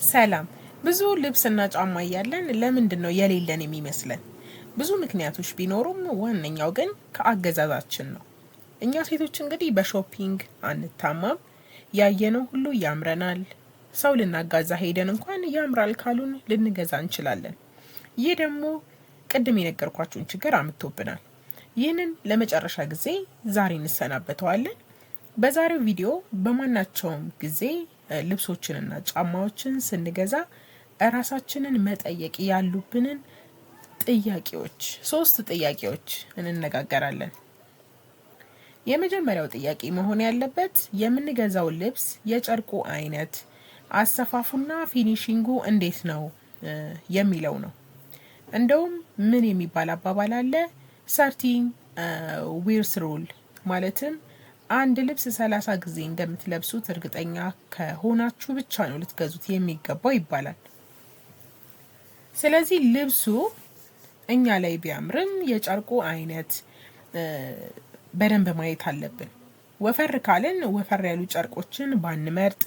ሰላም። ብዙ ልብስና ጫማ እያለን ለምንድን ነው የሌለን የሚመስለን? ብዙ ምክንያቶች ቢኖሩም ዋነኛው ግን ከአገዛዛችን ነው። እኛ ሴቶች እንግዲህ በ shopping አንታማም። ያየነው ሁሉ ያምረናል። ሰው ልናጋዛ ሄደን እንኳን ያምራል ካሉን ልንገዛ እንችላለን። ይህ ደግሞ ቅድም የነገርኳችሁን ችግር አምጥቶብናል። ይህንን ለመጨረሻ ጊዜ ዛሬ እንሰናበተዋለን። በዛሬው ቪዲዮ በማናቸውም ጊዜ ልብሶችንና ጫማዎችን ስንገዛ እራሳችንን መጠየቅ ያሉብንን ጥያቄዎች፣ ሶስት ጥያቄዎች እንነጋገራለን። የመጀመሪያው ጥያቄ መሆን ያለበት የምንገዛው ልብስ የጨርቁ አይነት፣ አሰፋፉና finishing ኡ እንዴት ነው የሚለው ነው። እንደውም ምን የሚባል አባባል አለ? 30 wears rule፣ ማለትም አንድ ልብስ 30 ጊዜ እንደምትለብሱት እርግጠኛ ከሆናችሁ ብቻ ነው ልትገዙት የሚገባው ይባላል። ስለዚህ ልብሱ እኛ ላይ ቢያምርም የጨርቁ አይነት በደንብ ማየት አለብን። ወፈር ካልን ወፈር ያሉ ጨርቆችን ባንመርጥ፣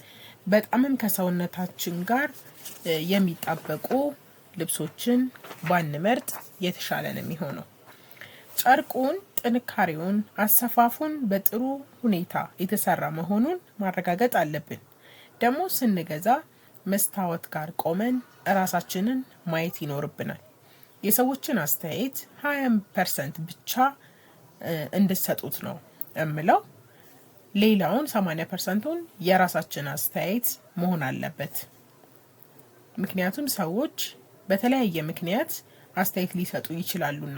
በጣምም ከሰውነታችን ጋር የሚጣበቁ ልብሶችን ባንመርጥ የተሻለ ነው የሚሆነው። ጨርቁን፣ ጥንካሬውን፣ አሰፋፉን በጥሩ ሁኔታ የተሰራ መሆኑን ማረጋገጥ አለብን። ደግሞ ስንገዛ መስታወት ጋር ቆመን እራሳችንን ማየት ይኖርብናል። የሰዎችን አስተያየት 20% ብቻ እንድትሰጡት ነው እምለው። ሌላውን 80% ኡን የራሳችን አስተያየት መሆን አለበት። ምክንያቱም ሰዎች በተለያየ ምክንያት አስተያየት ሊሰጡ ይችላሉና።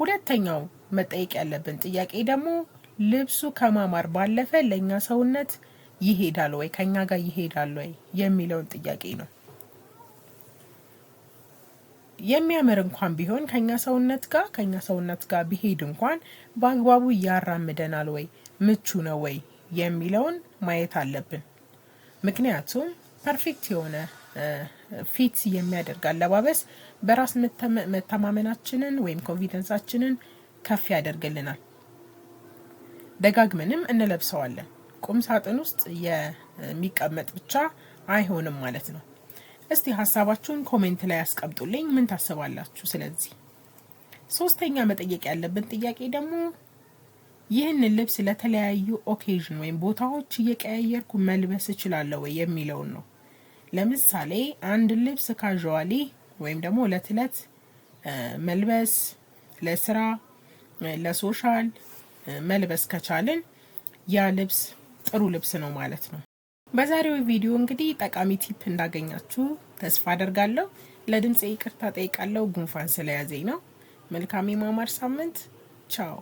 ሁለተኛው መጠየቅ ያለብን ጥያቄ ደግሞ ልብሱ ከማማር ባለፈ ለእኛ ሰውነት ይሄዳል ወይ፣ ከኛ ጋር ይሄዳል ወይ የሚለውን ጥያቄ ነው። የሚያምር እንኳን ቢሆን ከኛ ሰውነት ጋር ቢሄድ እንኳን በአግባቡ ያራምደናል ወይ፣ ምቹ ነው ወይ የሚለውን ማየት አለብን። ምክንያቱም perfect የሆነ fit የሚያደርግ አለባበስ በራስ መተማመናችንን ወይም confidence ኣችንን ከፍ ያደርግልናል። ደጋግመንም እንለብሰዋለን። ቁም ሳጥን ውስጥ የሚቀመጥ ብቻ አይሆንም ማለት ነው። እስቲ ሀሳባችሁን comment ላይ ያስቀምጡልኝ። ምን ታስባላችሁ? ስለዚህ ሶስተኛ መጠየቅ ያለብን ጥያቄ ደግሞ ይህንን ልብስ ለተለያዩ occasion ወይም ቦታዎች እየቀያየርኩ መልበስ እችላለሁ ወይ የሚለውን ነው። ለምሳሌ አንድ ልብስ casually ወይም ደግሞ እለት እለት መልበስ፣ ለስራ፣ ለ social መልበስ ከቻልን ያ ልብስ ጥሩ ልብስ ነው ማለት ነው። በዛሬው ቪዲዮ እንግዲህ ጠቃሚ tip እንዳገኛችሁ ተስፋ አደርጋለሁ። ለድምፄ ይቅርታ ጠይቃለሁ፣ ጉንፋን ስለያዘኝ ነው። መልካም የማማር ሳምንት። ቻው።